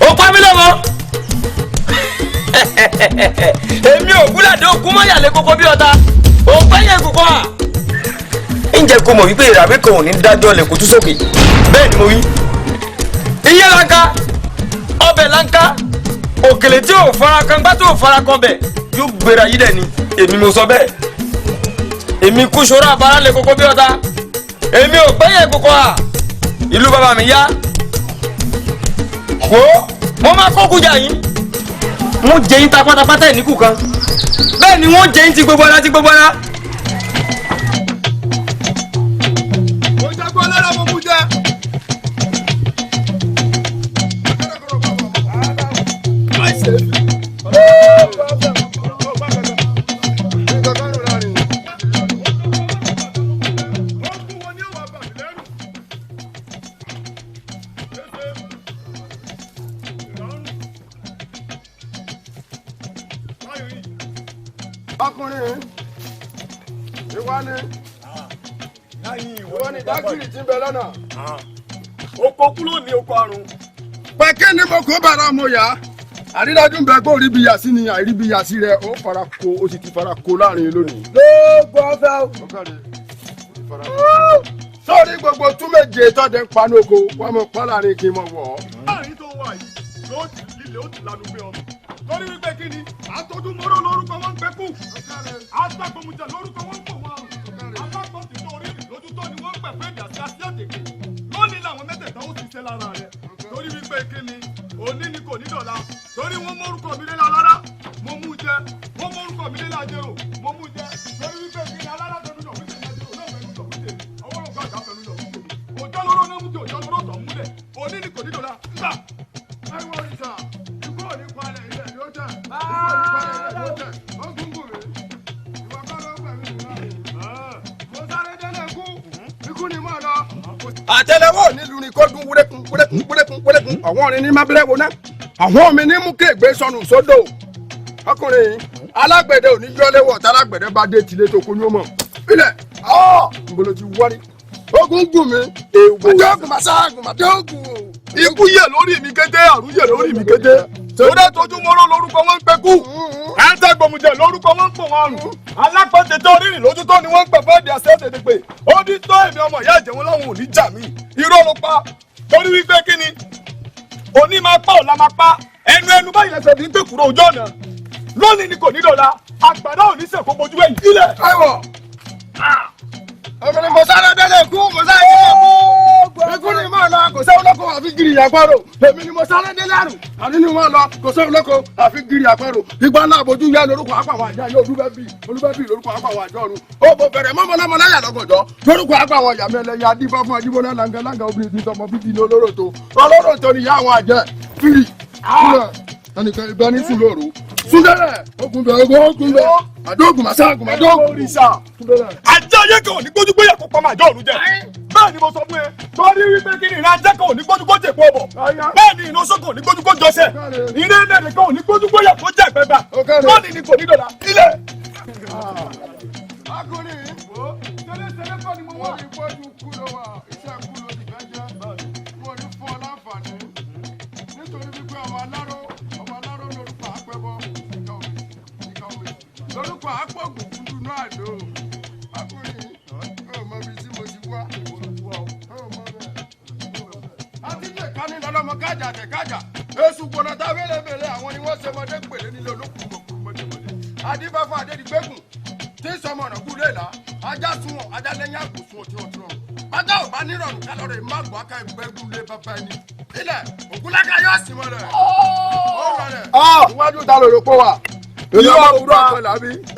Ó pa mí lọ́mọ. Èmi ò gúnlàdé ògún mọ́yàlé kókó bí ọ̀tá. Òpẹ́ yẹn kókó à. Ǹjẹ́ kó mọ̀ wípé ìràwé kan ò ní dájọ́ lè kó tú sókè? Bẹ́ẹ̀ ni mo wí. Iye lanka, ọbẹ̀ lanka, òkèlè tí ò fara kan gbá tí ò fara kan bẹ̀ yóò gbéra yí dẹ̀ ni. Èmi mo sọ bẹ́ẹ̀. Èmi kú ṣòro àbára lè kókó bí ọ̀tá. Èmi ò gbẹ́yẹ̀ kókó à. Ìlú bàbá mi yá. Wo mo máa kó kújà yín. Wọ́n jẹ yín ta pátápátá ẹ̀ níkù kan. Bẹ́ẹ̀ ni wọ́n jẹ yín ti gbogbo ara ti gbogbo ara. Mo jagun ọlọ́rọ̀ mo mú jẹ. Ọkùnrin ìwọ ni ìwọ ni dákìrì tí ń bẹ lọ́nà. Oko kúrò ní oko àrùn. Pẹ̀kẹ́ ni mo kó bàrà mo yá. Àrídájú ń bẹ pé orí bí yasí ni àìrí bí yasí rẹ ó fara ko ó sì ti fara ko láàrin lónìí. Lóògùn ọ̀fẹ́ o. Sórí gbogbo tún méje tọ́jú ń panu oko wọ́n mọ̀ pa láàrin kí n mọ̀ wọ̀ ọ́. Láàrin tó wà yìí ló ti líle ó ti lanu gbé ọmọ. Torí wípé kí ni àtọ́jú mọ́rọ́ lórúkọ wọn ń pẹ́ kù. Àtàgbọ̀mùjẹ lórúkọ wọn ń pò wọn àrùn. Alágbọ̀n ti tó orí lójútọ́ ni wọ́n ń pẹ̀ fún èdè àti àti àtẹ̀kẹ́. Lónìí làwọn mẹ́tẹ̀ẹ̀ta ó ti ṣe lára rẹ̀. Torí wípé kí ni òní ni kò ní dọ̀la. Torí wọ́n mórúkọ mi lélẹ̀ alára, mo mú jẹ. Wọ́n mórúkọ mi lélẹ̀ ajérò, mo mú jẹ. Torí wípé kí ni alára fẹnu yọ̀ wípé ajérò náà fẹnu yọ̀ wípé mi. Ọwọ́ rògbò àgbà fẹnu yọ̀ wípé mi. Òjò lóró náà mú jẹ òjò lóró tọ̀ múlẹ̀. Òní ni kò ní dọ̀la. Ńgbà. Ẹ̀wọ̀n òrìṣà, ikú ò ní palẹ̀ ilẹ̀ yóò tẹ̀. Ikú ò ní palẹ̀ ilẹ̀ yóò tẹ̀. Ó gúngùn mi. Ìwọ kọ́ ló pẹ̀lú mi láàyè. Mo sáré délé ikú. Ikú ni mo lọ. Àtẹ́lẹwọ́ nílùú ni kó dún wúrẹ́kun wúrẹ́kun wúrẹ́kun wúrẹ́kun. Ọ̀wọ́n rin ní mábílẹ̀ wo náà. Àwọn mi ní mú kéègbé sọnù sódò. Ọkùnrin yìí, alágbẹ̀dẹ ò ní yọ́léwọ̀ tálágbẹ̀dẹ bá dé tilé tó kú ní ó mọ̀. Ilẹ̀ ọ́ nbolo ti wọ́rí. Ogun gùn mi. Èèwọ̀. Àdógùn màsáàgùn màdógùn. Ikú yè lórí mi kété, àrùn yè lórí mi kété. Torí tójú mọ́rọ́ lórúkọ wọn ń pẹ́ kú. Àtẹ̀gbọ̀mùjẹ lórúkọ wọn ń pò wọn àrùn. Alápọ̀tẹ̀tẹ̀ orírìn lójú tó ni wọ́n ń pẹ̀ fún ẹ̀dẹ̀ àṣẹ tètè pé. Ó ní tó èmi ọmọ ìyá ìjẹun láwọn ò ní jà mí. Irọ́ ló pa. Torí wípé kí ni? Òní máa pa ọ̀la máa pa. Ẹnu ẹnu báyìí lẹsẹ̀ ní gbé kúrò ojú ọ̀nà. Lónìí ni kò ní dọ̀la. Àgbàdo ò ní sẹ̀kó bojú ẹ̀yìn. Ilẹ̀. Ẹ̀wọ̀. Ọmọ ni mo sáré délé ikú, mo sáré délé ikú. Ikú ni mo lọ, kò sẹ́wọ́n lóko àfi gírí àparò. Èmi ni mo sáré délé àrùn. Àní ni mo lọ, kò sẹ́wọ́n lóko àfi gírí àparò. Igbá ńlá àbójú yá lórúkọ àpàwọn àjọ ayé olúbẹ́bí olúbẹ́bí lórúkọ àpàwọn àjọ ọ̀run. Ó bò bẹ̀rẹ̀ mọ́mọ́lámọ́lá yà lọ́gọ̀dọ̀. Lórúkọ àpàwọn ìyá mẹ́lẹ̀ ya dífá fún Ajíbọ́lá làǹgàlàǹgà obìnrin ti sọmọ bíbí ní olóró tó. Olóró tó ni ìyá àwọn àjẹ. Fìrì. Ẹnìkan ibẹ̀ ní sùn lóru. Súndẹ̀rẹ̀ ogun bẹ̀ ogun ogun bẹ̀. Àdógùn màsáàgùn màdógùn. Òrìṣà. Ajá ayé kan ò ní gbójú gbóyà kó pamọ́ àjọ òru jẹ. Bẹ́ẹ̀ ni mo sọ fún ẹ. Torí wípé kí ni ìran ajá kan ò ní gbójú kó jèpo ọbọ̀. Bẹ́ẹ̀ ni ìran oṣó kan ò ní gbójú kó jọṣẹ. Ìran ẹlẹ́dẹ̀ kan ò ní gbójú gbóyà kó jẹ ìpẹ́gbà. Lónìí ni kò ní dọ̀la. Ilẹ̀. Akọrin wo tẹ́lẹ̀tẹ́lẹ̀ kọ́ ni mo wá. Wọ́n ní pọ́jú kú ló wà, iṣẹ́ kú ló ti fẹ́ jẹ́. Wọ́n ní fún ọ láǹfààní. Nítorí wípé ọmọ aláró lórúkọ àpẹbọ ìkà òwe ìkà òwe lórúkọ àpọ̀gùn dúdú náà lò. Akọrin ó mọ ibi tí mo ti wá. Ó mọ bẹ́ẹ̀. Àtijọ́ ìkànnì lọ́lọ́mọ kájà àtẹ̀ kájà. Èṣù gbọ̀nà tá bẹ́lẹ̀bẹ́lẹ̀ àwọn ni wọ́n ṣe mọdé pèlè nílé olókùn mọ̀kùrù mọ̀dẹ̀mọ̀dẹ̀. Adífáfá Adédìgbẹ́gùn tí sọmọ ọ̀nà kú léla ajá sunwọ̀n ajá lẹ́yìn àgbò sun ọtí ọtí rọrùn. Bàtà ò bá nírọ̀rùn kálọ̀rẹ̀ má gbọ́ ká ìgbẹ́gùn lé bàbá ẹni. Ilẹ̀ ògúnláka yóò sì mọ́ rẹ̀. Ó rọ̀ rẹ̀. Iwájú ta lòrò pọ̀ wà. Ìlú àwùrọ̀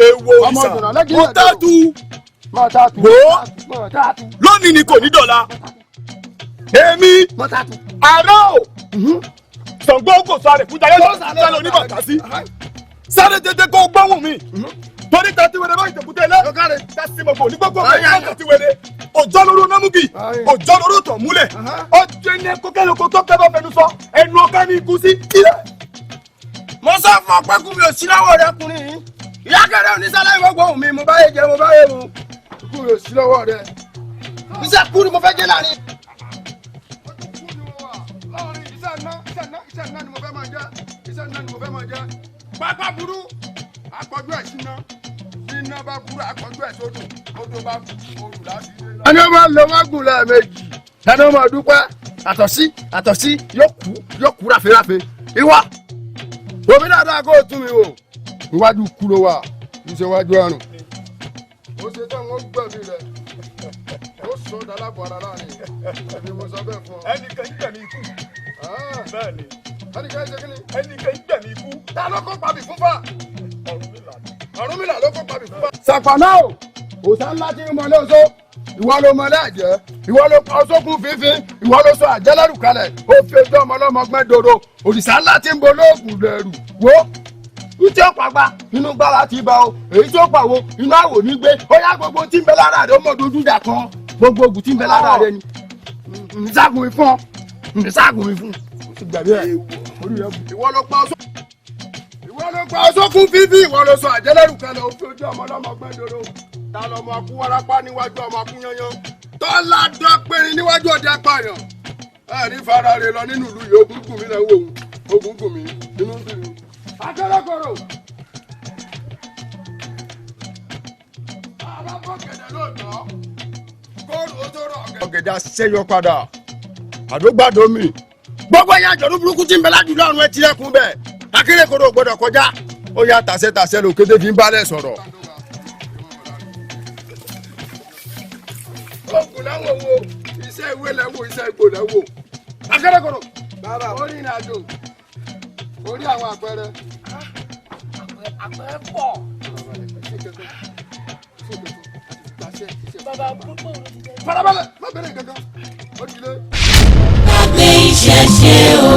èèwọ̀ òrìṣà. Mo tẹ́tù. Wò ó. Lónìí ni kò ní dọ̀la. Èmi àárọ̀ o. Ṣàngó kò sáré fún jayé sáré oníbàtà sí. Sáré tètè kó gbóhùn mi. Torí tàti wẹrẹ báyìí tẹkùtẹ lẹ. Tàti mọ̀gbọ̀n ní gbogbo ọ̀gbọ̀n tàti wẹrẹ. Òjò lóró námúgì. Òjò lóró tọ̀ múlẹ̀. Ọjọ́ ẹni kókẹ́lókó tó kẹ́ bá fẹnu sọ. Ẹnu ọ̀ká ní ikú sí. Ilẹ̀. Mo sọ fún ọ pé kú mi ò sí lọ́wọ́ rẹ kùnrin yìí. Ìyá kẹrẹ onísàlẹ̀ ìwọ́gbọ̀n òun mi mo bá yé jẹ mo bá yé mu. Ikú mi ò sí lọ́wọ́ rẹ. Iṣẹ́ kú ni mo fẹ́ jẹ́ láàrin. Iṣẹ́ iná, iṣẹ́ iná, iṣẹ́ iná ni mo fẹ́ máa jẹ́. Iṣẹ́ iná ni mo fẹ́ máa jẹ́. Pápá burú, àpọ̀jù ẹ̀ síná. Iná bá burú, àpọ̀jù ẹ̀ sódò. Odò bá burú, odò láti ilé lọ. Ẹni ó máa lọ wọ́n gùn lẹ́ẹ̀mejì. Ẹni ó máa dúpẹ́. Àtọ̀sí, àtọ̀sí, yóò kú, yóò kú ráfẹ́ráfẹ́. Ìwà, omi dáadáa kó o tún mi wò. Iwájú kú ló wà, kì í ṣe iwájú àrùn. Ó ṣe tán, wọ́n gbẹ̀mí rẹ̀. Ó sọ dálábọ̀ ara láàrin. Èmi mo sọ bẹ́ẹ̀ fún ọ. Ẹnìkan ń gbẹ̀mí ikú. Bẹ́ẹ̀ni. Ẹnìkan ṣe kíni? Ẹnìkan ń gbẹ̀mí ikú. Ta ló kó pabì fún fà? Ọ̀rúnmìlà. Ọ̀rúnmìlà ló kó pabì fún fà. Sàpàná o, òòṣà ńlá tí ń mọlé oṣó. Ìwọ ló mọlé àjẹ́, ìwọ ló pa oṣókun fínfín, ìwọ ló sọ àjẹ́ lẹ́rù kalẹ̀, ó fi ojú ọmọ ọlọ́mọ gbẹ́ dòdò. Òrìṣà ńlá tí ń bo lóògùn lẹ́rù. Wo tí ó pàgbà inú gbára ti bá o, èyí tí ó pàwo inú àwò ní gbé. Ó yá, gbogbo tí ń bẹ lára rẹ ó mọ̀ dojú ìjà kan. Gbogbo oògùn tí ń bẹ lára rẹ ni. Ǹságun mi fún ọ, ǹságun mi fún. Ó ti gbàgbé ẹ̀. Orí rẹ bù. Ìwọ ló pa oṣó. Ìwọ ló pa oṣókun fínfín, ìwọ ló sọ àjẹ́ lẹ́rù kalẹ̀, ó fi ojú ọmọ ọlọ́mọ gbẹ́ dòdò. Ta lọmọ akú wárápá níwájú ọmọ akú yányán. Tọ́lá dọ́pẹ́rin níwájú ọdẹ apààyàn. Ẹ ní fara rẹ lọ nínú ìlú yìí, ogun gùn mí lẹ́wọ̀ òun, ogun gùn mí, inú ń bí mi. Akẹ́lẹ́kọ̀rọ̀. Àbá gẹ̀dẹ̀ lóòótọ́. Kóòrò ó tó rọ̀ ọ̀gẹ̀dẹ̀. Ọ̀gẹ̀dẹ̀ aṣẹ́yọ padà. Àdógbàdo mi. Gbogbo ẹ̀yin àjọ̀dún burúkú tí ń bẹ ládùúgbò ọ̀run ẹ tilẹ̀kùn bẹ̀. Akérèkọ́rọ̀ ò gbọ́dọ̀ kọjá. Ó yá, tàṣẹ tàṣẹ lò kété fi ń bálẹ̀ sọ̀rọ̀. Oògùn lẹ́wọ̀ wo, iṣẹ́ ìwé lẹ́wọ̀, iṣẹ́ ìgbò lẹ́wọ̀. Akérèkọ́rọ̀. Bàbá orí ìrìn àjò. Orí àwọn àpẹẹrẹ. Àpẹẹrẹ pọ̀. Bàbá púpọ̀ ló ti jẹ́. Farabalẹ̀, má bẹ̀rẹ̀ kankan. Ó ti lé. Gbàgbé ìṣẹ̀ṣe o.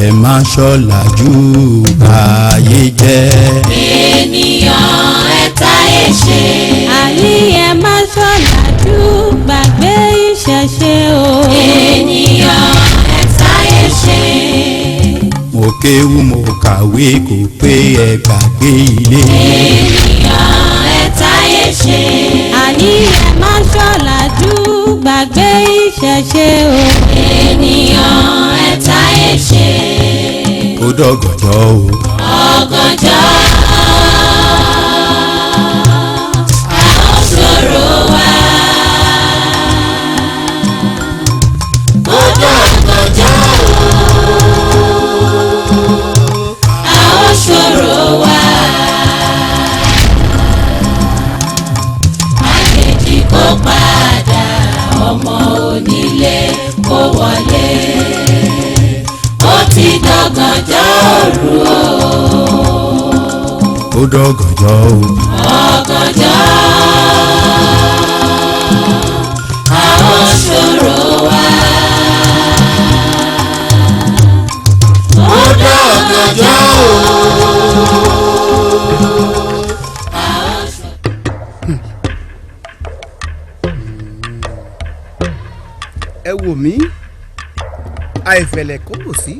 Ẹ má ṣọ̀làjú báyé jẹ́. Ènìyàn ẹ̀ta ẹ̀ṣe. Àní ẹ má ṣọ̀làjú gbàgbé ìṣẹ̀ṣe o. Ènìyàn ẹ̀ta ẹ̀ṣe. Mo kéwú mo kàwé kò pé ẹ gbàgbé ilé. Ènìyàn ẹ̀ta ẹ̀ṣe. Àní ẹ má ṣọ̀làjú gbàgbé ìṣẹ̀ṣe o. Ènìyàn ẹ̀ta ẹ̀ṣe. Ó dọ̀gànjọ́ o. Ọ̀gànjọ́ a ó ṣòro wá. Ó dọ̀gànjọ́ o. A ó ṣòro wá. Àjèjì kó padà, ọmọ onílé kó wọlé. Ó ti dọ̀gànjọ́ òru o. Ó dọ̀gànjọ́ o. Ọ̀gànjọ́ a ó ṣòro wá. Ó dọ̀gànjọ́ o. A ó ṣòro. Ẹ wò mí, àìfẹ̀lẹ̀ kó kò sí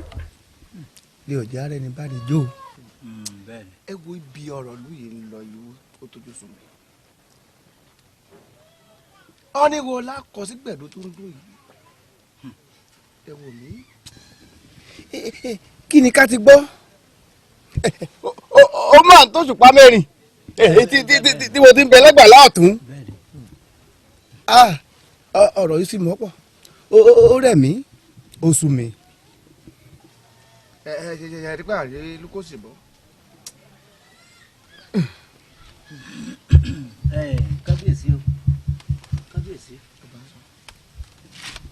lè ọ̀já rẹ ní bá ní jó. Ẹ wo ibi ọ̀rọ̀ lù yìí ń lọ yìí, ó tójú sùn mí. Ọ́ní wo lákọ sí gbẹ̀dọ̀ tó ń dún yìí? Ẹ wò mí, kí ni ká ti gbọ́? Ó máa ń tó ṣùpá mẹ́rin tí mo ti ń bẹ lẹ́gbàá ọ̀tún. Ọ̀rọ̀ yìí sì mọ́ pọ̀, ó rẹ̀ mí, ó sú mi. Ẹ ẹ ṣe ṣe ẹ rí pé àrẹ lukosi bọ. Ẹ kábíyèsí o, kábíyèsí,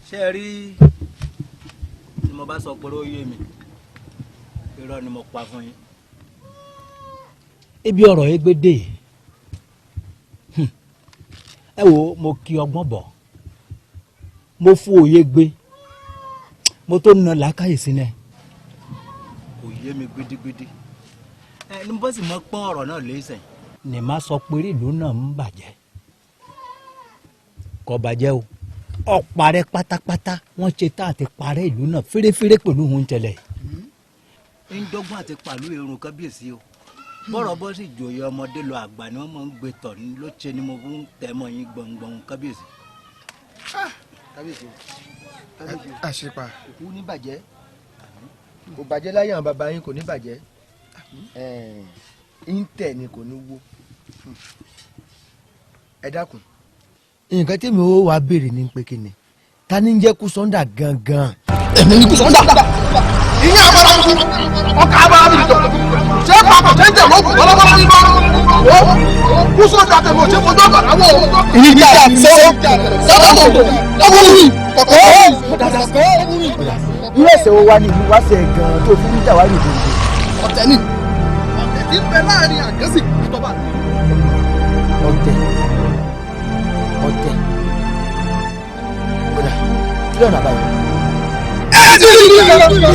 ṣé ẹ rí tí mo bá sọ pé ó yé mi, irọ́ ni mo pa fún yín. Ibi ọ̀rọ̀ yìí gbé dé, ẹ wo, mo kí ọgbọ́n bọ̀, mo fún òye gbé, mo tó na làákàyè sílẹ̀, kò yé mi gbidigbidi. Ẹ ní bó sì mọ pọ́n ọ̀rọ̀ náà lẹ́sẹ̀ ní má sọ pé ìlú náà ń bàjẹ́, kò bàjẹ́ o, ó parẹ́ pátápátá. Wọ́n ṣe tá àti parẹ́ ìlú náà fèrèfèrè pẹ̀lú òun tẹ̀lẹ̀ ń dọ́gbọ́n àti pàlú irun. Kábíyèsí o, bọ́rọ̀ bọ́ sì jòyè ọmọdé lọ, àgbà ni wọ́n máa ń gbé tọ̀ ní ló ṣe ni mo fún tẹ̀ mọ́ yín gbọ̀ngbọ̀n, kábíyèsí. Kábíyèsí o. Àṣepa. Òkú ní bàjẹ́. Kò bàjẹ́ láyé àwọn bàbá yín kò ní bàjẹ́. Ń tẹ̀ ni kò ní wó. Ẹ dákun. Nǹkan tí mi ò wá béèrè ní pé kí ni? Ta ni ń jẹ́ Kúsọ́ndà gangan? Èmi ni Kúsọ́ndà. Ìyá abala tuntun, ọkà abala tuntun. Ṣé papọ̀ ṣé ń tẹ̀ lókun bọ́lábọ́lá ní bá? Ó Kúsọ́ndà tẹ̀mí ò ṣe fojú ọ̀gá láwọ̀. Ìyá sọ́wọ́ sọ́wọ́ ọ̀wúrì kọ̀kọ́. Irú ẹ̀ṣẹ̀ wo wá ní ìlú wá ṣe gan-an tó fi ń jà wá nìdí? Ọ̀tẹ̀ ni ọ̀tẹ̀ tí ń bẹ láàrin àgẹ́sì àtọ́ba. Ọ̀tẹ̀ ọ̀tẹ̀ kódà kí lọ́nà àbáyọ.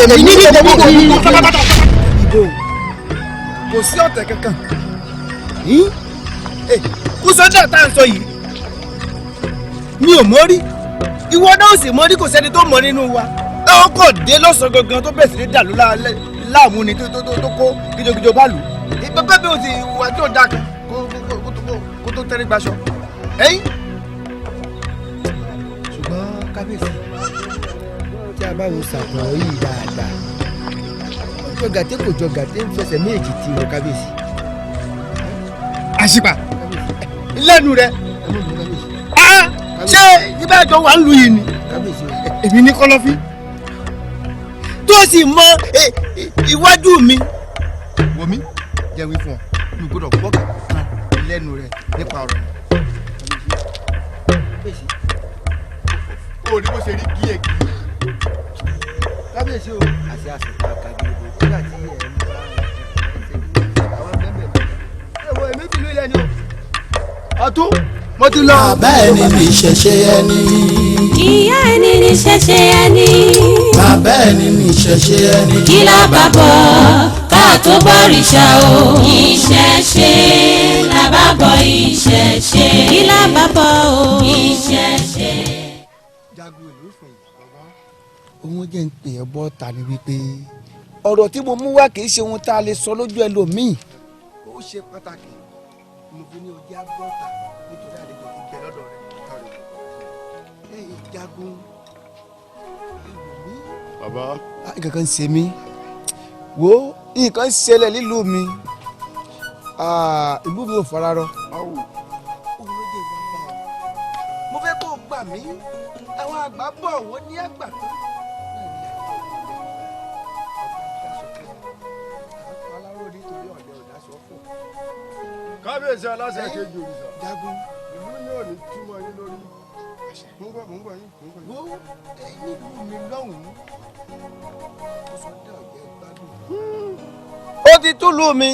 Èmi ní ìdìbò kò sí ọ̀tẹ̀ kankan. Kúsọ́ndà tá à ń sọ yìí mi ò mọ̀ rí, ìwọ náà sì mọ̀ rí, kò sẹ́ni tó mọ̀ nínú wa. Ó kàn dé lọ́sàn-án gangan tó bẹ̀rẹ̀ sí ní dàlú láàmú ni tó kó gijogijo bá lù. Bàbá mi ò sì wà tí ò dáa kó tó tẹ́rí gbaṣọ. Ṣùgbọ́n kábíyèsí, tí a bá wo sàkùnrin yìí dáadáa, ó jọ gàtẹ́ kò jọ gàtẹ́ ń fẹsẹ̀ méjì ti rọ kábíyèsí. Àṣìpà lẹ́nu rẹ̀ ṣé ibà jọ wà ń lu yìí ni? Èmi ní kọ́lọ́fín tó sì mọ iwájú mi. Wò mí, jẹ́ wí fún ọ, mi ò gbọ́dọ̀ gbọ́ kankan lẹ́nu rẹ̀ nípa ọ̀rọ̀ yìí. Ó ní bó ṣe rí gíẹ̀gí. Kábíyèsí o, àṣẹ àṣetà kàgbèrè nígbà tí ẹ̀ ń bá àwọn bẹ́ẹ̀ bẹ́ẹ̀. Ẹ wo èmi fìlú ilẹ̀ ni o. Ọ̀tún mo ti lọ. Bàbá ẹni ní ìṣẹ̀ṣe ẹni. Ìyá ẹni ní ìṣẹ̀ṣe ẹni. Bàbá ẹni ní ìṣẹ̀ṣe ẹni. Kí la bá bọ̀ ká tó bọ̀rìṣà o. Ìṣẹ̀ṣe la bá bọ̀ ìṣẹ̀ṣe. Kí la bá bọ̀ o. Ìṣẹ̀ṣe. Jagun ìlú fún òun jẹ́ ń pè ẹ́ bọ́ ta ni wípé ọ̀rọ̀ tí mo mú wá kì í ṣe ohun tá a lè sọ lójú ẹlòmíì. Ó ṣe pàtàkì mo fi ní ọjà bọ́ta nítorí àlejò ti bẹ lọ́dọ̀ rẹ̀. Ẹ̀yin Jagun ìlú mi. Bàbá. Nǹkan kan ń ṣe mí, wo nǹkan ń ṣẹlẹ̀ nílùú mi, ìlú mi ò fararọ. Mo fẹ́ kó o gbà mí, àwọn àgbà bọ̀ wọ́n ní àgbà tó. Kábíyèsí aláṣẹ kejì òrìṣà. Jagun. Ìlú yóò ní túmọ̀ yín lórí. Mo ń gbọ́, mo ń gbọ́ yín, mo ń gbọ́ yín. Wo nílùú mi lọ́hùn-ún, ó sọ dé ọ̀jẹ̀ gbádùn. Ó ti túlù mi.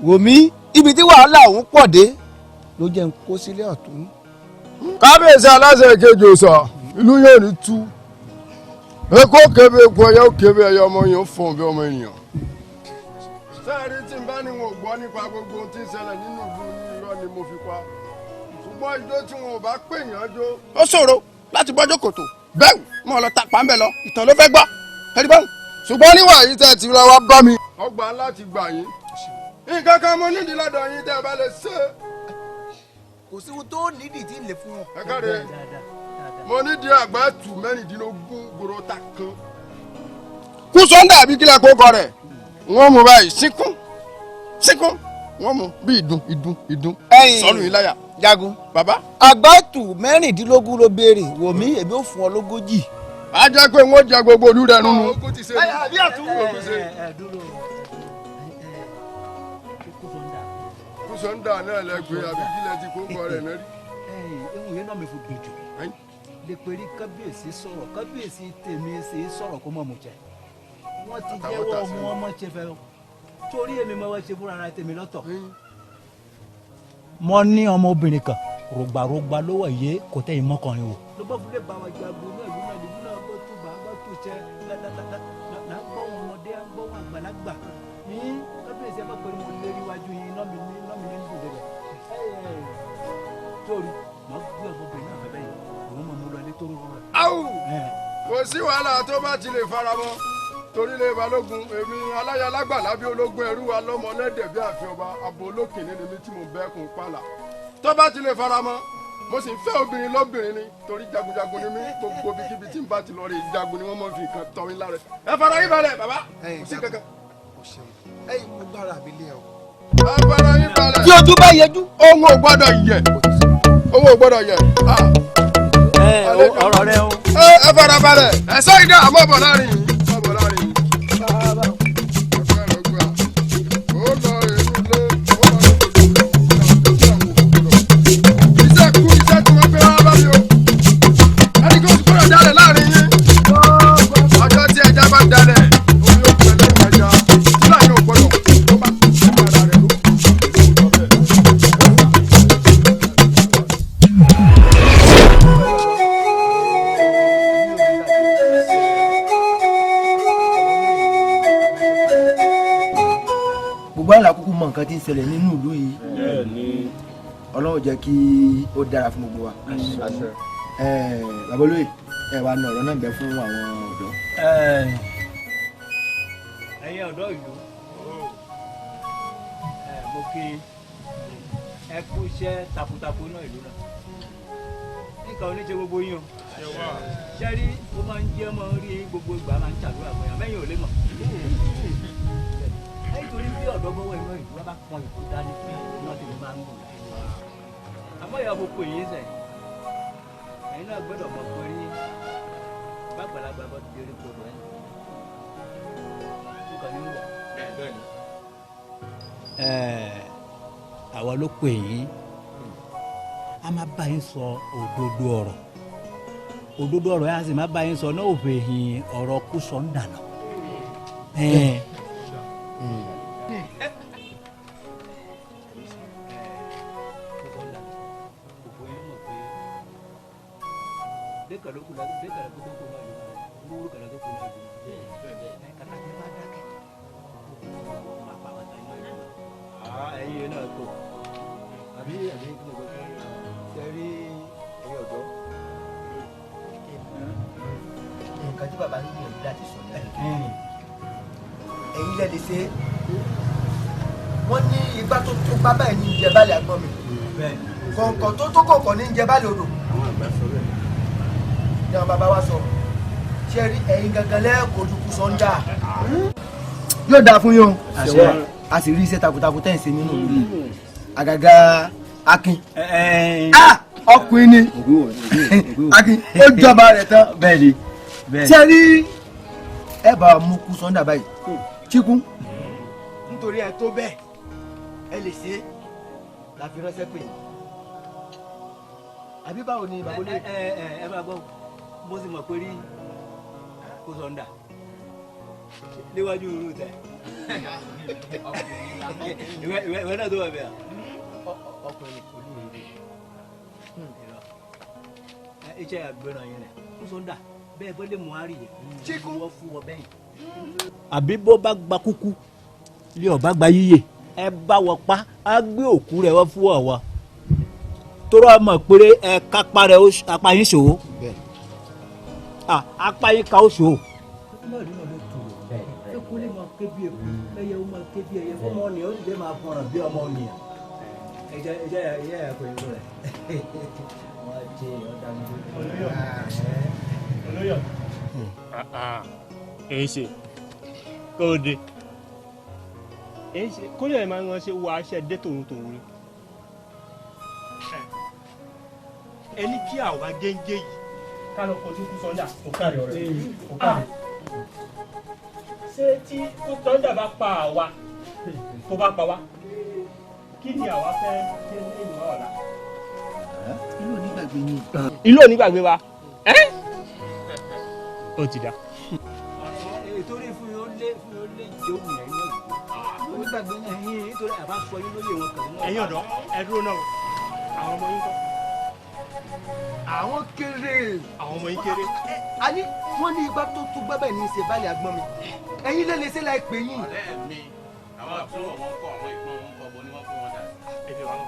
Wò mí, ibi tí wàhálà òun pọ̀ dé ló jẹ́ ń kó sílé ọ̀tún. Kábíyèsí aláṣẹ kejì òrìṣà, ìlú yóò ní tú. Èkó kébé eku ẹyẹ, ó kébé ẹyẹ, ọmọ yẹn ó fọ̀n bí ọmọ ènìyàn. Sẹ́ẹ̀rí tí n bá ní wọn ò gbọ́ nípa gbogbo ohun tí ń ṣẹlẹ̀ nínú ìlú irọ́ ni mo fi pa. Ṣùgbọ́n ijó tí wọn ò bá pè yàn jó. Ó ṣòro láti bọ́jọ́ kòtò bẹ́ẹ̀ mọ̀ lọ ta pàmbẹ́ lọ, ìtàn ló fẹ́ gbọ́ ẹ̀rí báwọn. Ṣùgbọ́n níwà yìí tẹ́ ti ra wá bá mi. Ọgbà láti gbà yín. Nǹkan kan mo nídìí lọ́dọ̀ yín tẹ́ ẹ bá lè ṣe. Kò sí ohun tó nídìí tí ń lè fún ọ. Ẹ káre, mo nídìí àgbà tù 16 gbòòrò ta kan. Kúsọ́ndà àbí kílẹ̀ kó kọ rẹ̀? Wọ́n mú báyìí síkún síkún, wọ́n mú bí ìdun ìdun ìdun sọ́nù yìí láyà. Jagun. Bàbá. Àgbàtù 16 ló béèrè, wò mí èmi ò fún ọ lógójì. A jẹ́ pé wọ́n jẹ gbogbo olú rẹ̀ nínú. Àbí àtúwò. Kúsọ́ndà náà lẹ pé àbí kílẹ̀ ti kó kọ rẹ̀ náà rí. Ehun yẹn náà mi fò gbèjò. Lè perí kábíyèsí sọ̀rọ̀, kábíyèsí tèmi ṣe é sọ̀rọ̀ kó mọ̀ mú jẹ. Wọ́n ti jẹ́wọ́ ọmọ ọmọ ṣe fẹ́ o, torí èmi máa wá ṣe fúnra ara tèmi lọ́tọ̀. Mo ní ọmọbìnrin kan rògbàrògbà ló wà yé kò tẹ́ ìmọ̀kànrin o. Ló bá fúnlẹ̀ bá wa jagun náà ìlú náà ìlú náà bó tún bá bá tún ṣe là ń gbọ́ wọn ọmọdé à ń gbọ́ wọn àgbàlagbà ní kábíyèsí ẹ má pẹ̀lú mo lérí iwájú yín iná mi ní iná mi ní dùn débẹ̀. Torí màá gbé ọmọbìnrin náà fẹ́ bẹ́yìn òun máa mú lọ ilé tó rọrùn rẹ̀. Áwù kò sí wàhálà tó bá ti lè faramọ́ torí lè balógun èmi aláyalágbà lábí ológun ẹrú wa lọ́mọ lẹ́dẹ̀ bí àfi ọba abo olókìní ni mi tí mo bẹ́kùn pàlà tó bá ti lè faramọ́ Mo sì ń fẹ́ obìnrin lọ́bìnrin ni torí jagunjagun ni mí, gbogbo ibikíbi tí n bá ti lọ rí jagun ni wọ́n mọ̀ fi nǹkan tọ́ mi lára. Ẹ fara yín balẹ̀ bàbá, kò sí kankan. Ẹ̀yin mo gbára mi lé ọ. Ẹ fara yín balẹ̀. Tí ojú bá yẹjú. Ohun ò gbọ́dọ̀ yẹ. Ohun ò gbọ́dọ̀ yẹ. Ọ̀rọ̀ rẹ o. Ẹ fara balẹ̀. Ẹ sọ ìdá àmọ́ bọ̀ láàrin yìí. Bọ̀ láàrin yìí. Nǹkan tí ń ṣẹlẹ̀ nínú ìlú yìí, Ọlọ́run jẹ́ kí ó dára fún gbogbo wa. Bàbá olóyè, ẹ wá ní ọ̀rọ̀ náà bẹ fún àwọn ọ̀dọ́. Ẹ̀yin ọ̀dọ́ ìlú, mo kí ẹ kú iṣẹ́ takuntakun náà ìlú náà. Nǹkan oníṣe gbogbo yín o. Ṣé rí ó máa ń jẹ́ ọmọ rí gbogbo ìgbà máa ń ṣàdúrà fún yàn mẹ́yìn ò lè mọ̀. Nítorí bí ọ̀dọ́ bọ́wọ́ iná ìlú wa bá pọn ìlú dání iná tèmi máa ń gùn láì. Àmọ́ ìyá gbogbo yìí sẹ̀, ẹ̀yin náà gbọ́dọ̀ mọ̀ pé rí bàgbàlagbà bá ti dérí kodò ẹ̀. Nǹkan ní wọ̀. Àwa ló pè yín, a máa bá yín sọ òdodo ọ̀rọ̀. Òdodo ọ̀rọ̀ yẹn a sì máa bá yín sọ náà òfin ọ̀rọ̀ kú sọ ń dànù. Nǹkan tí bàbá ń gbìyànjú láti sọ ní ẹ̀yin lẹ lè ṣe é. Wọ́n ní igbá tó tó gbá báyìí ní ìjẹ balẹ̀ àgbọ̀n mi, kọ̀ǹkọ̀ tó tó kọ̀ǹkọ̀ ní ìjẹ balẹ̀ odò. Ní àwọn bàbá wa sọ, ṣé rí ẹ̀yin gangan lẹ́ẹ̀kọ́jú kú sọ́ńdà. Yóò dáa fún yín o, a sì rí iṣẹ́ takuntakun tẹ́ ń ṣe nínú ìlú yìí. Àgàgà Akin, ọkùnrin ni Akin, ó jọba rẹ̀ tán. Ṣé rí ẹ bá mú kú sọ́ńdà báyìí Chikun, nítorí ẹ tó bẹ́ẹ̀ ẹ lè ṣe é la fi ránṣẹ́ pè yín. Àbí báwo ni bàbá olóyè. Ẹ máa gbọ́, mo sì mọ̀ pé rí kó sọ̀ndà níwájú irú tẹ ìwé náà tó wà bẹ́ẹ̀. Ọkùnrin olóyè iṣẹ́ àgbẹ̀ràn yẹn rẹ̀ kó sọ̀ndà bẹ́ẹ̀ bọ́ lè mú àárí yẹn wọ́n fún ọ bẹ́yìn. Àbí bó bá gba kúkú lé ọba gba yíyè ẹ bá wọ pa á gbé òkú rẹ wọ́n fún ọ wọ tóró ọmọ péré ẹ kápá rẹ apá yín ṣòwò apá yín ká ó ṣòwò. Eku lè máa ké bí eku, ẹyẹ ó máa ké bí ẹyẹ, fọmọ ni ó lè máa fọnrán bí ọmọ nìyẹn. Ẹ jẹ́ ẹ jẹ́ ẹ kò yẹ kó rẹ̀. Wọ́n á jẹ ọ̀dà mi. Olóyè. Èyí ṣe kó o dé. Èyí ṣe kó lè máa ń ránṣẹ́ wọ aṣẹ dé tòun tòun ni. Ẹni kí àwa géńgé yìí ká lọ kojú kú sọ́jà. Ó kárí ọ̀rẹ́. Ó kárí. Ṣé tí kú sọ́jà bá pa àwa tó bá pa wá kí ni àwa fẹ́ ṣe ní ìlú ọ̀la? Ìlú onígbàgbé ni. Ìlú onígbàgbé wa. Ó ti dá. Torí fún yóò lé fún yóò lé jòwó yẹn náà. Onígbàgbé náà yín nítorí àbá sọ yín lóye wọn kàn. Ẹ̀yin ọ̀dọ́ ẹ dúró náà àwọn ọmọ yín kọ́. Àwọn kéré. Àwọn ọmọ yín kéré. A ní wọ́n ní igbá tó tó gbẹ́bẹ̀ ní í ṣe balẹ̀ àgbọ̀n mi. Ẹ̀yin lè lè ṣe láì pè yín. Ọ̀rẹ́ mi, àwọn àbúrò wọn kọ àwọn ìgbọ́n wọn kọ bọ́ ni wọ́n fún wọn dà. Èmi wà náà.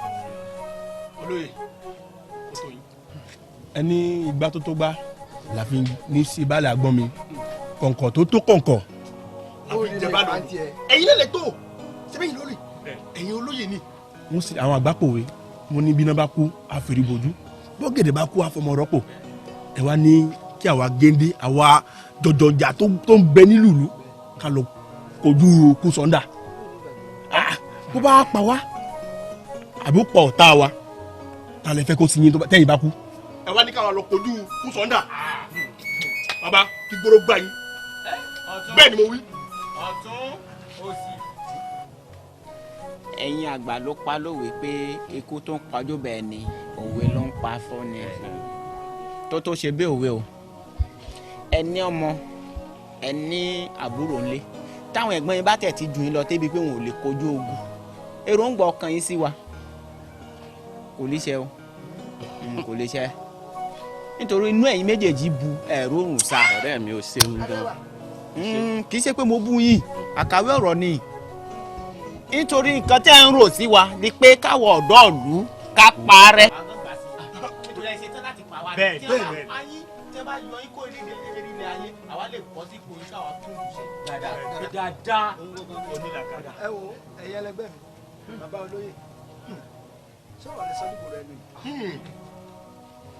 Olóyè, kò tó yín. Ẹni igbá tó tó gbá la fi ní sí balẹ̀ àgbọ̀n mi. Kọ̀ǹkọ̀ tó tó kọ̀ǹkọ̀. La fi jẹ balẹ̀. Ẹ̀yin lè lè tó. Ṣé bẹ́ẹ̀ lórí? Ẹ̀yin olóyè ni. Wọ́n sì àwọn àgbà pòwe, wọ́n ní bí iná bá kú, àfẹ́rí bojú. Bọ́gẹ̀dẹ̀ bá kú àfọmọ rọ́pò. Ẹ wá ní kí àwa géńdé àwa jọjọjà tó ń bẹ nílùú ká lọ kojú Kúsọ̀ndà. Bó bá pa wá àbí ó pa ọ̀tá wa ta lè fẹ́ kó sí yín tẹ́yìn bá kú. Ẹ wá ní káwa lọ kojú Kúsọ̀ndà. Bàbá kí gbóró gbà yín. Bẹ́ẹ̀ ni mo wí. Ọ̀tún òsì. Ẹ̀yin àgbà ló pa lówe pé ikú tó ń pajó bẹ́ẹ̀ ni òwe ló ń pa fún ni. Tó ṣe bí òwe o. Ẹ ní ọmọ, ẹ ní àbúrò ńlé. Táwọn ẹ̀gbọ́n yín bá tẹ̀ ti jù yín lọ débi pé wọn ò lè kojú ogun. Èròǹgbà ọkàn yín sí wa. Kò lè ṣe o. Kò lè ṣe. Nítorí inú ẹ̀yin méjèèjì bu ẹ̀rọ òrùn sa. Ọ̀rẹ́ mi ò ṣeun gan. Kì í ṣe pé mo bú yín, àkàwé ọ̀rọ̀ ni. Nítorí nǹkan tẹ́ ń rò sí wa ni pé káwọ ọ̀dọ́ ìlú ká parẹ́. Bẹ́ẹ̀ bẹ́ẹ̀. Tẹ́ bá yọ ikó ilé ayé, àwa lè bọ́ sí ipò yín káwa tún ṣe dáadáa. Ẹ wo ẹ̀yin ẹlẹgbẹ́ mi, bàbá olóyè, sọ̀rọ̀ lẹ sọ níbo rẹ nù yìí.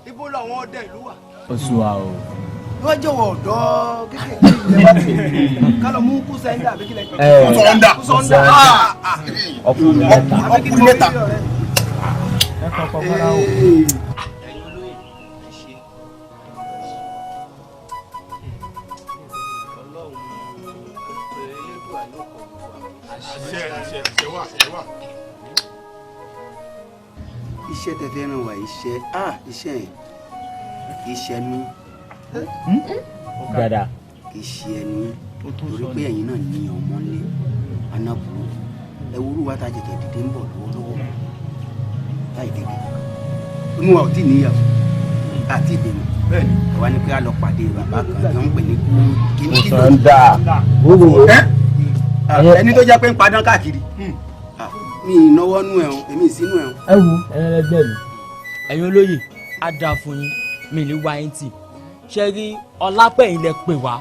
Ibo làwọn ọdẹ ìlú wà. Ó sú wa o. Wọ́n jọ̀wọ́ ọ̀dọ́ kékeré ilẹ̀ wá sí ká lọ mú Kúsọ̀ndà àbí kílẹ̀. Kúsọ̀ndà. Kúsọ̀ndà. Ọkùnrin mẹ́ta. Ọkùnrin mẹ́ta. Ẹ kọ̀ọ̀kan fara o. Ẹ̀yin olóyè, ẹ ṣé. Ọlọ́run Elédùà ló kọ̀ wá. Àṣẹ àṣẹ àṣẹ wà àṣẹ wà. Iṣẹ́ tẹ fẹ́ ràn wá iṣẹ́ iṣẹ́ yẹn iṣẹ́ mi. Dada. Iṣẹ́ ẹni torí pé ẹ̀yin náà ní ọmọ ńlẹ̀ anábùrú ẹ wúrú wa ta jẹjẹ dìde ń bọ̀ lọ́wọ́lọ́wọ́ láì débi kankan inú wa ò tí níyàwó àti ìdènà àwa ni pé a lọ pàdé bàbá kan tí wọ́n ń pè ní kíní Kúsọ̀ndà. Ẹni tó jẹ́ pé ń padán káàkiri mi ìnáwó nú ẹ̀ o èmi ìsínú ẹ̀ o. Ẹ wo ẹlẹgbẹ́ mi, ẹ̀yin olóyè á dáa fún yín, mi ní wá yín tì. Ṣé rí Ọlápẹ̀yìn lẹ pè wá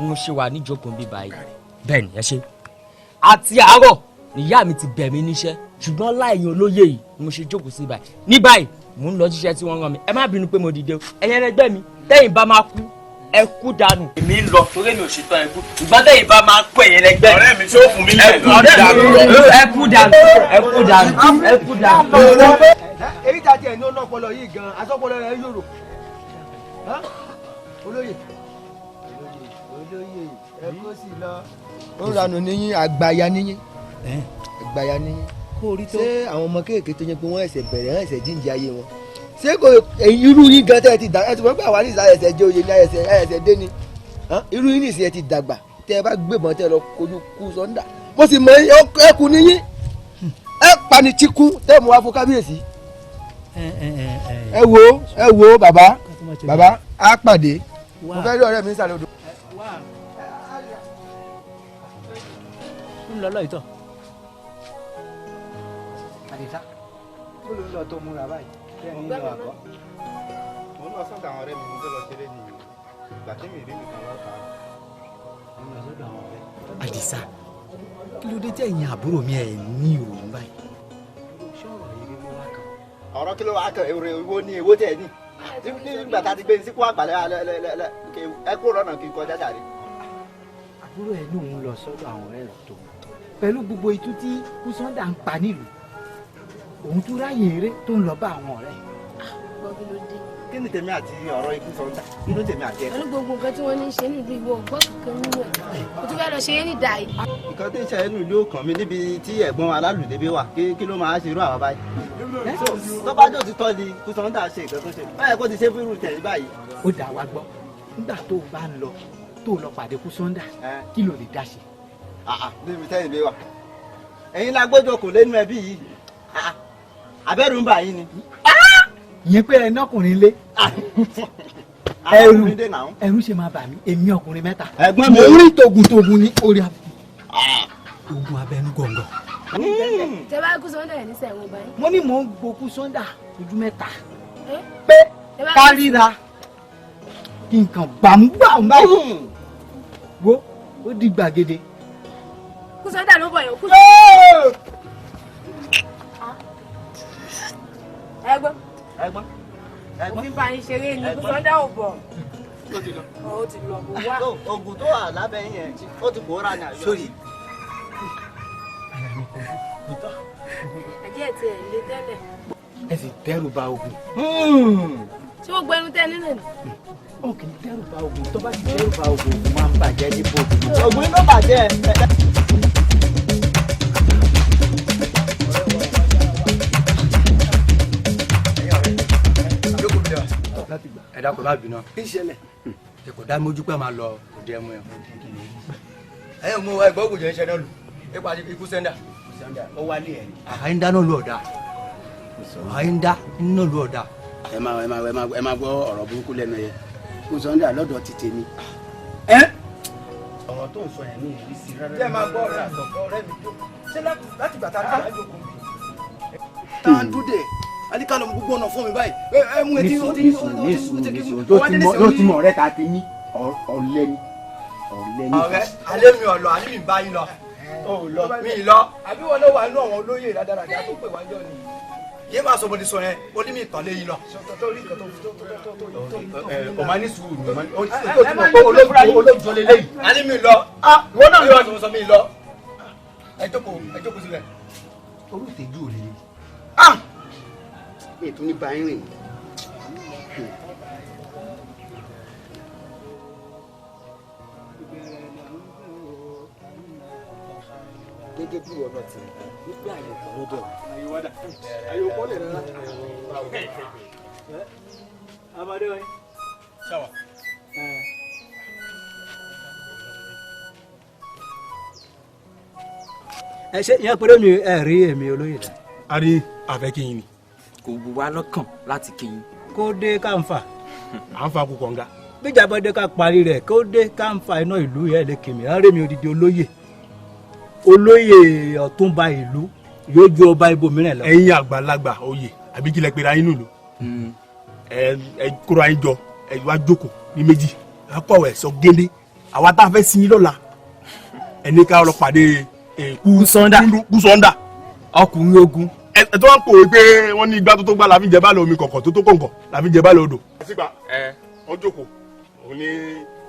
ń ṣe wà níjókòó bí báyìí. Bẹ́ẹ̀ ni ẹ ṣe. Àti àárọ̀ níyà mi ti bẹ̀ mí níṣẹ́ ṣùgbọ́n láìyìn olóyè yìí ni mo ṣe jókòó sí báyìí. Ní báyìí mò ń lọ jíṣẹ́ tí wọ́n rán mi. Ẹ má bínú pé mo dìde o. Ẹ̀yin ẹlẹgbẹ́ mi tẹ́yìn bá máa kú ẹ kú dànù. Èmi ń lọ torí mi ò ṣetán ẹ kú. Ṣùgbọ́n tẹ́yìn bá máa kú ẹ̀yin ẹlẹgbẹ́ mi. Ọ̀rẹ́ mi tí ó fún mi lẹ̀ ẹ kú dànù ẹ kú dànù ẹ kú dànù. Èyí tá a tiẹ̀ ní ọlọ́pọlọ yìí gan-an asọ́pọlọ rẹ̀ yòrò. Olóyè olóyè ẹ kó sì lọ. Ó ranù níyìn àgbàyà níyìn àgbàyà níyìn. Ṣé àwọn ọmọ kéèké tó yẹ pé wọ́n ẹ̀sẹ̀ bẹ̀rẹ̀ wọ́n ẹ̀sẹ̀ jíǹde ayé wọn? Ṣé kò irú yín gan tẹ́ ẹ ti dàgbà ẹ ti wọ́n gbà wá ní ìsà ẹ̀sẹ̀ jẹ́ oyè ní ẹ̀sẹ̀ dé ni? Irú yín nìsín ẹ ti dàgbà tẹ́ ẹ bá gbébọn tẹ́ ẹ lọ kojú Kúsọ̀ndà. Mo sì mọ ẹkùn níyìn ẹ pani tíkú tẹ́ ẹ mú wá fún kábíyèsí. Ẹ wo bàbá bàbá á pàdé mo fẹ́ rí ọ̀rẹ́ mi nísàlẹ̀ odò. Ń lọ lọ́yìí tọ̀. Àdìsá bó ló ń lọ tó múra báyìí kí ẹni lọ àkọ́. Mo ń lọ sọ́dọ̀ àwọn ọ̀rẹ́ mi, mo fẹ́ lọ ṣeré ni ìgbà tí mi rí mi kan lọ́ta. Mo ń lọ sọ́dọ̀ àwọn ọ̀rẹ́. Àdìsá kí ló dé tí ẹ̀yin àbúrò mi ẹ̀ ní ìrònú báyìí. Ọ̀rọ̀ kí ló wá kàn èwo ni èwo tẹ̀ ní nígbà tá a ti gbé ní síkú àgbàlẹ̀ ẹ kúrò lọ́nà kí n kọjá jàre. Àbúrò ẹ ní òun lọ sọ́dọ̀ àwọn ọ̀rẹ́ rẹ̀ tó pẹ̀lú gbogbo itú tí Kúsọ̀ndà ń pa nílùú òun tún ráyè eré tó ń lọ bá àwọn ọ̀rẹ́. Kí ló dé? Kí ni tèmi àti ọ̀rọ̀ ikú Sọ̀ndà? Kí ló tèmi àti ẹ̀? Pẹ̀lú gbogbo nǹkan tí wọ́n ní í ṣe nílùú ìwọ ọ̀gbọ́n kankan nínú ẹ̀. Mo tún fẹ́ lọ ṣe é ní ìdá yìí. Nǹkan tí ń ṣe inú ìlú ọkàn mi níbi tí ẹ̀gbọ́n alálùdébé wà kí ló máa ṣe irú àwa báyìí. Tó bá jò ti tọ́ ni Kúsọ̀ndà ṣe nǹkan tó ṣe. Báyìí kó ti ṣe fún irú tẹ̀lé báyìí. Ó dà wá gbọ́, nígbà tó o bá ń lọ tó o lọ pàdé Kúsọ̀ndà kí ló lè dá ṣe? Níbi tẹ́yìn mi wà. Ẹ̀yin la gbọ́dọ̀ kò lẹ́nu ẹbí yìí. Abẹ́rù ń bà yín ni. Ìyẹn pé ẹ nọkùnrin lé. Ẹrù ẹrù ṣe máa bà mí, èmi ọkùnrin mẹ́ta. Ẹ̀gbọ́n mi. Mo rí tògùntògùn ní orí ogun abẹnú gọ̀ǹgọ̀. Tẹ bá Kúsọ̀ndà ẹ̀ ní sẹ́wọ̀n báyìí. Mo ní mò ń gbo Kúsọ̀ndà ojú mẹ́ta. Pé ká ríra kí n kàn gbàmúgbàmú báyìí. Wo ó di gbàgede. Kúsọ̀ndà ló bọ̀ yẹn Kúsọ̀ndà. Ẹ̀gbọ́n. Ẹ̀gbọ́n. Mo fi bá yín ṣeré ni Kúsọ́ndà ò bọ̀. Ó ti lọ. Ó ti lọ kó wá. Oògùn tó wà lábẹ́ yẹn ó ti pòórá ní àyọ̀. Sórí. Ẹ̀jẹ̀ ti ẹ̀ lé tẹ́lẹ̀. Ẹ sì dẹ́rù ba ogun. Ṣé o gbẹnu tẹ nínú ni? Ó kì í dẹ́rù ba ogun, tó bá ti dẹ́rù ba ogun, ogun máa ń bàjẹ́ ní bòbí. Ogun ló bàjẹ́. Ẹ dákun, má bínú. Kí ṣẹlẹ̀? Ẹ kò dá mójú pé máa lọ òde ẹmu ẹ. Ẹ mú ẹgbẹ́ ògùn jẹ́ iṣẹ́ náà lù ipa ikú sẹ́ńdà. Ó wálé ẹ̀ ni. Àyín dáná lu ọ̀dà. Àyín dá iná lu ọ̀dà. Ẹ máa ẹ máa ẹ máa ẹ máa gbọ́ ọ̀rọ̀ burúkú lẹ́nu yẹn. Kúsọ́ndà lọ́dọ̀ ti tèmi. Ọ̀rọ̀ tó ń sọ yẹn ní ìrísí rárá. Jẹ́ máa gbọ́ ọ̀rẹ́ àtọ̀kọ́ ọ̀rẹ́ mi tó. Ṣé láti gbà tá a dé àjòkó mi? Tá a ń dúdẹ̀, Alíkàlọ́ gbogbo ọ̀nà fún mi báyìí. Ẹ mú etí ó ti Nísù nísù ló ti mọ ọ̀rẹ́ ta ti ní ọ̀lẹ ni ọ̀lẹ ni. Ọ̀rẹ́ alẹ́ mi ọ̀lọ́ alẹ́ mi bá yín lọ. Mi lọ. Àbí wọn ló wà nínú àwọn olóyè rádaràdà tó pè wájọ ni. Yé máa sọ mo ti sọ yẹn, ó ní mi ìtàn lé yín lọ. Ọ̀ máa ní sùúrù ni ó ti mọ̀ pé olóòjọ́ lélẹ́yìí. Alẹ́ mi lọ. Ìwọ náà lọ sọ mi lọ. Ẹ jókòó, ẹ jókòó sílẹ̀. Olùtẹ́jú ò lè. Mi tún ní báyìí rìn. Gẹ́gẹ́ bí ìwọ náà ti rí wípé àyè kan ló dẹ̀ wá. Àyè òkọ́ lè rárá. Amadé wa. Ṣáwa. Ẹ ṣe ìyẹn pẹ̀lú mi ẹ rí èmi olóyè dá. A rí àfẹ́ kí yín ni. Kò wù wá lọ́kàn láti kí yín. Kó dé ká ń fà. À ń fa kú kọ̀ǹga. Bíjà bá dé ká parí rẹ̀, kó dé ká ń fa iná ìlú yẹn lè kèmí. Á rí mi odidi olóyè. Olóyè ọ̀túnba ìlú yóò ju ọba ibòmíràn lọ. Ẹ̀yin àgbàlagbà oyè àbí kílẹ̀ pera yín nùlù. Ẹ kóra yín jọ, ẹ wá jókòó ní méjì. Ẹ kọ̀ ẹ̀ sọ géńdé. Àwa tá a fẹ́ sin yín lọ́la. Ẹni ká lọ pàdé Kúsọ́ndà. Kúsọ́ndà. Ọkùnrin ogun. Ẹ tó wá ń pòwe pé wọ́n ní igbá tó tó gbá la fi ń jẹ báàlẹ̀ omi, kọ̀kọ̀ tó tó kọ̀ǹkọ̀ la fi ń jẹ báàlẹ̀ odò. Sígbà ẹ wọ́n jókòó, òun ní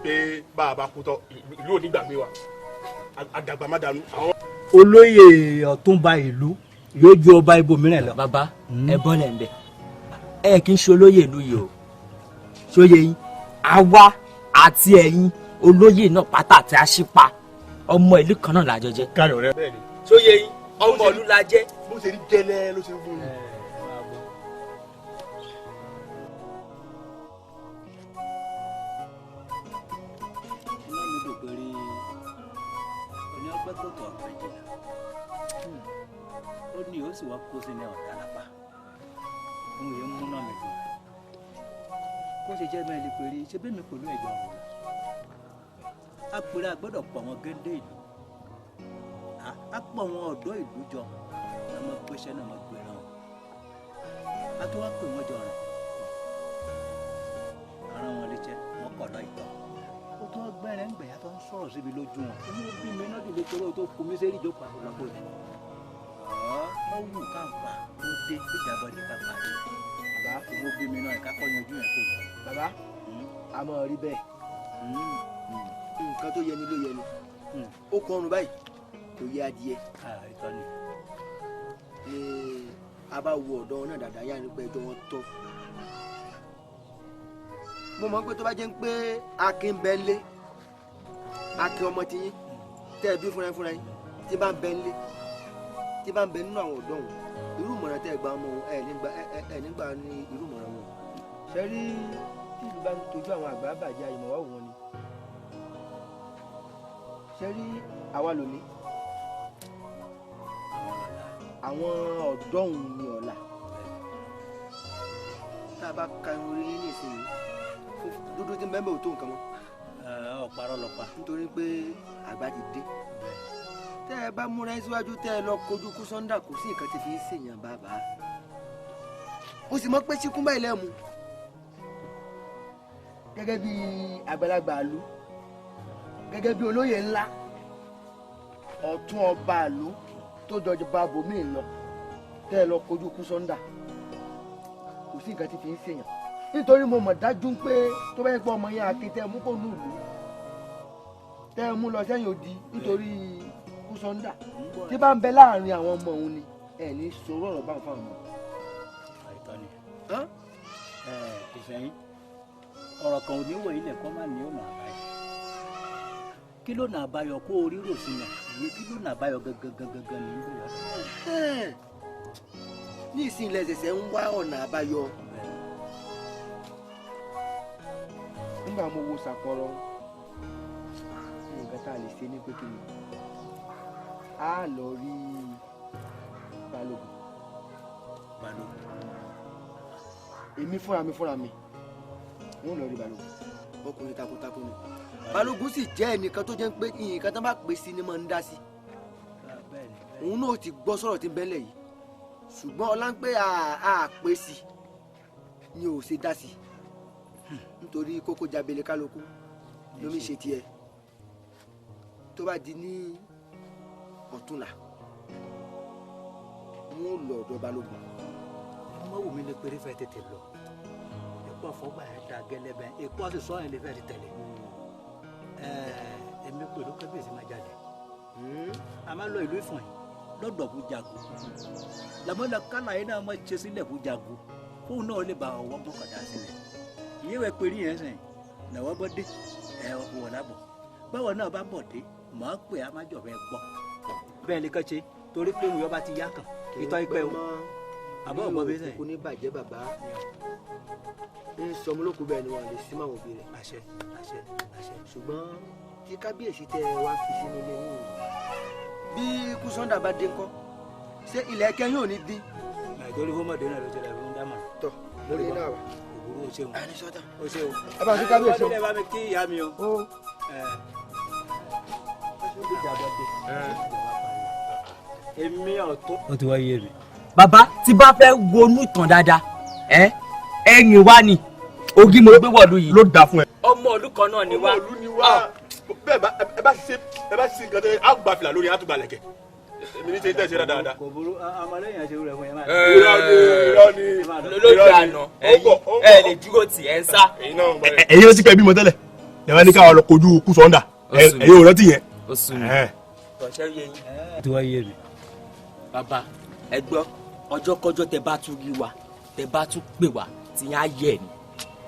pé bá a bá kú tọ́ ìlú ò ní gbàgbé wa, àdàgbà má dànù. Olóyè ọ̀túnba ìlú yóò ju ọba ibòmíràn lọ. Bàbá, ẹ bọ́lẹ̀ ń bẹ̀. Ẹ kì í ṣe olóyè ìlú yìí o. Ṣóyè yín, àwa àti ẹ̀yin olóyè náà pátá àti àṣìpa ọmọ ìlú kan náà lájọ jẹ́. Káyọ̀ rẹ. Ṣóyè yín, ọmọ ìlú la jẹ́. Bó ṣe rí gẹ́lẹ́ ló ṣe ń fún mi. Ó ní ó sì wá kó sí ní ọ̀tá lápá. Òun yẹn ń múná mi dùn. Kó ṣe jẹ́ mẹ́rin péré, ṣe bẹ́ẹ̀ mi pẹ̀lú ẹ̀jọ̀ ọ̀hún. A pèrè àgbọ́dọ̀ pọ̀ wọn géńdé ìlú. A pọ̀ wọn ọ̀dọ́ ìlú jọ. Náà máa gbéṣẹ́ náà máa gbéra wọn. A tó wá pè wọ́n jọ rẹ̀. Ara wọn lè jẹ́ wọn kọ̀dọ̀ ìtọ̀. Ó tún wá gbẹ́rẹ́ ń gbẹ̀yà tó ń sọ̀rọ̀ síbi lójú wọn. Inú bí mi náà dìde torí o tó kú mi sérí ìjókòó àtọ̀lọ́pọ̀ rẹ̀. Ọ̀ wù ká ń pa ó dé ìjàbọ̀ ní ká parí. Bàbá òun bí mi náà ká kọ́ yanjú yẹn kò ní. Bàbá, a máa rí bẹ́ẹ̀. Nǹkan tó yẹni ló yẹni. Ó kọ ọrùn báyìí kò yẹ adìẹ. Ìtọ́ ni. A bá wo ọ̀dọ́ náà dáadáa yá ni pé ẹjọ́ wọn tọ́. Mo mọ̀ pé tó bá jẹ́ pé Akin bẹ́ ń lé, Akin ọmọ ti yín tẹ́ ẹ bí fúnra fúnra yín tí bá ń bẹ́ ń lé, tí bá ń bẹ nínú àwọn ọ̀dọ́ òun, irú ìmọ̀ràn tẹ́ ẹ gba ọmọ òun ẹ nígbà ní irú ìmọ̀ràn wọn. Ṣé rí tí ìlú bá ń tojú àwọn àgbà bàjẹ́ àyèmọ̀ wá wọn ni. Ṣé rí àwa lónìí, àwọn ọ̀dọ́ òun ni ọ̀la. Tá a bá ka irun orí yín nísìnyí, dúdú tí ń bẹ́ẹ̀ bẹ́ẹ̀ ò tó nǹkan mọ́. Ọ̀parọ́ lọ pa. Nítorí pé àgbà ti dé. Tẹ́ ẹ bá múra ẹ síwájú tẹ́ ẹ lọ kojú Kúsọ́ndà, kò sí nǹkan tí fi ń ṣèyàn bàbá. Mo sì mọ̀ pé síkún báyìí lẹ́mu. Gẹ́gẹ́ bí àgbàlagbà àlú, gẹ́gẹ́ bí olóyè ńlá, ọ̀tún ọba àlú tó jọjọ bá bòmíì lọ, tẹ́ ẹ lọ kojú Kúsọ́ndà, kò sí nǹkan tí fi ń ṣèyàn. Nítorí mo mọ̀ dájú pé tó bá yẹ pé ọmọ yẹn Akin tẹ́ ẹ mú kó nù ìlú tẹ́ ẹ mú lọ sẹ́yìn odi nítorí Kúsọ́ndà tí bá ń bẹ láàrin àwọn ọmọ òun ni ẹ ní sọ̀rọ̀ ọ̀rọ̀ bá ń fáwọn ọmọ. Àìtọ́ ni Ìsẹ̀yìn ọ̀rọ̀ kan ò ní wọ̀ ilẹ̀ kọ́ máa ní ọ̀nà àbáyọ. Kí ló nà àbáyọ kó o rírò sí yàn ìyẹn kí ló nà àbáyọ gangan gangan ní ìlú wa. Ní ìsìn ilẹ̀ ṣẹ̀ṣẹ̀ ń wá ọ̀nà àbáyọ. Nígbà mo wo sàkọrọ nǹkan tá a lè ṣe ní pé kí ni a lọ rí Balógun. Balógun. Èmi fúnra mi n ó lọ rí Balógun. Ọkùnrin takuntakun ni Balógun sì jẹ́ ẹnìkan tó jẹ́ pé nǹkan tó bá pè sí ni máa ń dá sí. Òun náà ti gbọ́ sọ̀rọ̀ tí ń bẹ́lẹ̀ yìí ṣùgbọ́n ọlá ń pé a pè sí ni ò ṣe dá sí nítorí kókó jábele kálukú lómi ṣe tiẹ̀. Tó bá di ní ọ̀túnla n ó lọ ọ̀dọ̀ Balógun. Ọmọ wù mí ní péré fẹ́ tètè lọ èkó àfọgbà ẹ̀ da gẹ́lẹ́bẹ̀ èkó àti sọ́yìn lè fẹ́ ti tẹ̀lé. Èmi pẹ̀lú kábíyèsí máa jáde a máa lọ ìlú Ìfọ̀n lọ́dọ̀ kó jago làmọ́lá kálá yìí náà máa ṣe sílẹ̀ kó jago fóun náà lè ba ọwọ́ gbọ́kàdá sílẹ̀ ìyẹn wẹ̀ péré yẹn sìn làwọn bọ́ dé ẹ̀ wọ̀ lábọ̀ báwọn náà bá bọ̀ dé màá pè á má jọ̀bẹ́ gbọ́ bẹ́ẹ̀ ni kàn ṣe torí pé òun yọba ti yá kàn ìtọ́ ìpẹ́ o àbọ̀ ọ̀gbọ́n bí sẹ́yìn. Kò ní bàjẹ́ bàbá ń sọmọ lóko bẹ́ẹ̀ ni wọ́n lè sí máwọn òbí rẹ̀. Àṣẹ àṣẹ àṣẹ. Ṣùgbọ́n tí kábíyèsí tẹ wá fi sínú ilé yìí bí Kúsọ́ndà bá dé ńkọ́ ṣé ilẹ̀ kẹ́yìn ò ní dín. Nàìjíríà fọmọdé náà ló ṣẹlẹ̀ fún dámà. Tọ lórí náà wà. Òwúrò o ṣeun. Àní sọ́tà. O ṣeun. Ẹ bá fi kábíyèsí o. Ẹ bá mi kí ìyá mi o. Èmi ọ̀tún. Ó ti wá yé mi. Bàbá tí bá fẹ́ wọnú ìtàn dáadáa ẹ ẹ̀yìn wa ni ogi mo gbé wọ̀lú yìí. Ló dáa fún ẹ. Ọmọ ìlú kan náà ni wá. Ọmọ ìlú ni wá. Bẹ́ẹ̀ bá ẹ bá ṣe nǹkan tẹ́ á gba fìlà lórí á tún gba lẹ̀kẹ̀. Èmi ní ṣe tẹ́ ṣe dáadáa. Kò burú ọmọlẹ́yìn àti ewúrẹ́ fún yẹn máa. Irọ́ ni irọ́ ni. Lójú àná ẹ lè dúró tì ẹ ń sá. Ẹ̀yin ó sì pẹ́ bímọ tẹ́lẹ̀ lẹ́wọ́n ní káwọn lọ kojú Kúsọ́ndà ẹ̀yin ò rántí yẹn. Ó sùn mí. Tọ̀sẹ̀ yé yín. Ó ti wá yé mi. Bàbá ẹ gbọ́ ọjọ́kọ́jọ́ tẹ bá tún rí wa tẹ bá tún pè wá tí yín á yẹ ni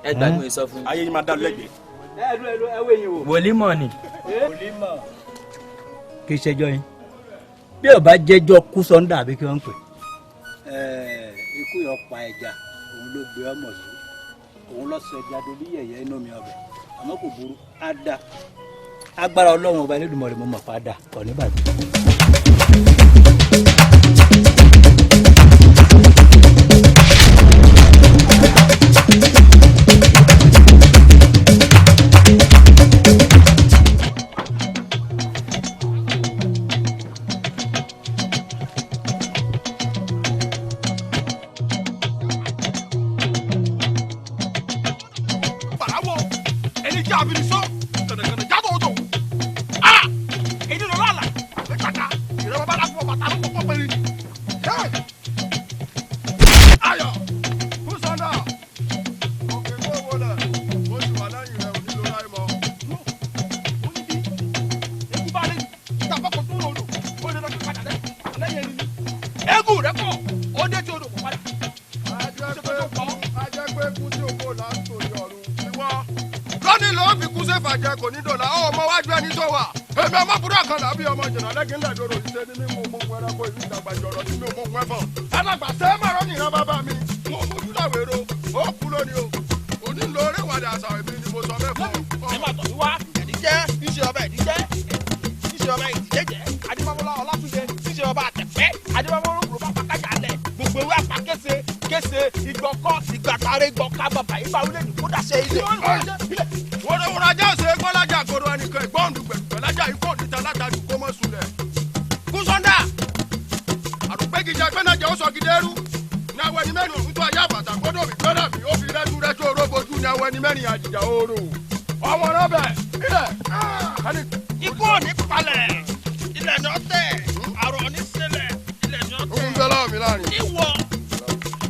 ẹ gbàgbé sọ fún mi. Ayé yín máa dá lẹ́gbẹ̀ẹ́. Ẹ ẹ ẹ wé yín o. Wòlímọ̀ ni. Wòlímọ̀. Kì í ṣẹjọ́ yín bí ó bá jẹ́jọ́ Kúsọ́ndà àbí kí wọ́n ń pè. Ikú yọ pa ẹja òun ló gbé ọmọ yìí òun lọ sọ ẹja dolí yẹ̀yẹ́ inú mi ọbẹ̀ àmọ́ kò burú á da agbára Ọlọ́run ọba Elédùmarè mo mọ̀ pa á da kò ní bàjẹ́.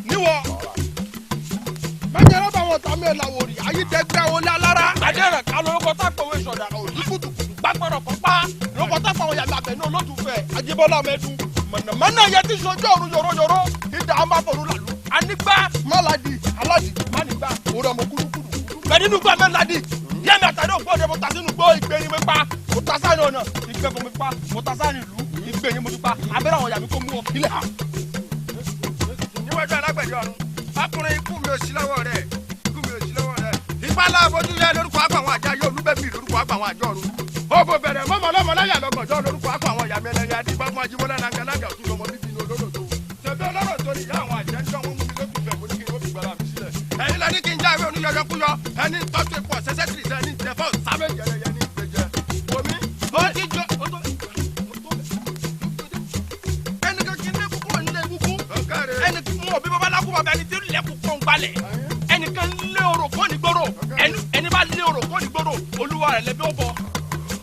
Níwọ̀. Má jẹ́ rọ́bà wọn tà Lóko tá fáwọn yàrá abẹ náà lótùfẹ́ Ajíbọ́lá mẹ́dùn mọ̀nàmọ́ná yẹ ti sojú ọ̀run yòróyòró ìdá amáfọ̀rún làlú anigba mọ́ládì aládì mánìgbà òrò ọmọ kúrúkúrú bẹ́ẹ̀ nínú gbà mẹ́ládì yẹ́mi àtàdé ògbó ọ̀dẹ mo ta sínú gbó ìgbé ni mo pa mo ta sáà ní ọ̀nà ìgbẹ́ mo pa mo ta sáà ní ìlú ìgbé ni mo fi pa abẹ́rẹ́ àwọn yàrá kó mú ọ ilẹ̀ ha. Níwájú alágbẹ̀dẹ ọ̀run ọkùnrin ikú mi ò sí lọ́wọ́ rẹ̀ ikú mi ò sí lọ́wọ́ rẹ̀ ìpalá abojú yẹ lórúkọ àpò àwọn àjá yóò olúbẹ̀bí lórúkọ àpò àwọn àjọ ọ̀run òbò bẹ̀rẹ̀ mọ́mọ́ lọ́mọ láyà lọ́gànjọ́ lórúkọ àpò àwọn ìyá mẹ́lẹ́yà adìgbà fún Ajíbọ́lá langalága òtún lọmọ bíbí inú olóró tó ṣẹbi ọlọ́rọ̀ tó ní ìyá àwọn àjẹ́ ń dán wọn mú mi lókùn fẹ̀ mo ní kí n ó fi gbára mi sílẹ̀ ẹ̀yin lọ ní kí n jáwé oníyọyọkúyọ ẹni tọ́jú epo ọ̀sẹ̀sẹ̀ tìrì sẹ́ ẹni tẹ̀fọ́ sábẹ́ yẹlẹyẹ ní ìgbẹ́jẹ omi ó ti jọ ó tó ẹnì kan kí n lé kúkúrò nílé kúkú ẹnì mú òbí babaláku bàbá ẹni tí ń lẹ́kùn kó ń gbalẹ̀ ẹnì kan lé orò kó ní gbòòrò ẹni bá lé orò kó ní gbòòrò olúwa rẹ̀ lẹ́bí ó bọ̀.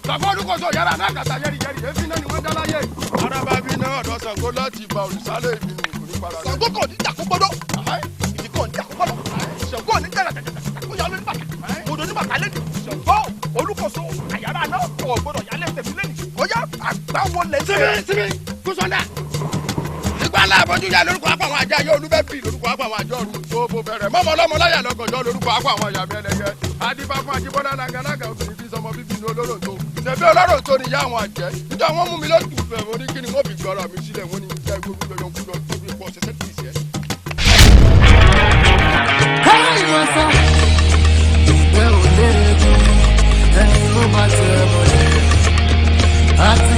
Bàbá olùkóso yàrá náà kàtà yẹ́rì yẹ́rì èéfín náà ni wọ́n dá láyé. Araba bí náà ọ̀dọ́ Ṣàngó láti ba olùsálẹ̀ ìbínú kò ní para rẹ̀. Ṣàngó kò ní dàkú gbọ́dọ̀ ìdí kò ní dàkú gbọ́dọ̀ Ṣàngó ní dàgbà kó yà lóní bàtà odò ní bàtà lẹ́nu Ṣàngó olùkóso àyàrá náà kò gbọ́dọ̀ yálẹ̀ tẹ̀mí lẹ́nu kọjá àgbà wọlé. Sinmi sinmi kúsọ̀dà. Ìgbà aláàbọ̀jú ya lórúkọ àpò àwọn àjá yóò olúbẹ̀bí lórúkọ àpò àwọn àjọ ọ̀run tó bó bẹ̀rẹ̀ mọ́mọ́ ọlọ́mọ láyà lọ́gànjọ́ lórúkọ àpò àwọn ìyàmí ẹlẹ́yẹ adífá fún Ajíbọ́lá langalága obìnrin tí sọmọ bíbí inú olóró tó ṣẹbi olóró tó ní ìyá àwọn àjẹ́ níjọ́ wọ́n mú mi lójú fẹ́ mo ní kí ni wọ́n fi gbọ́rọ̀ mi sílẹ̀ wọ́n ní ìjà ìgbógun yọyọ kúyọ tó fi pọ̀ ṣẹṣẹ́ tì í ṣẹ́. Ìgbẹ́ ò léegun, ẹni ló bá tẹ̀ mọ́lẹ̀. Àti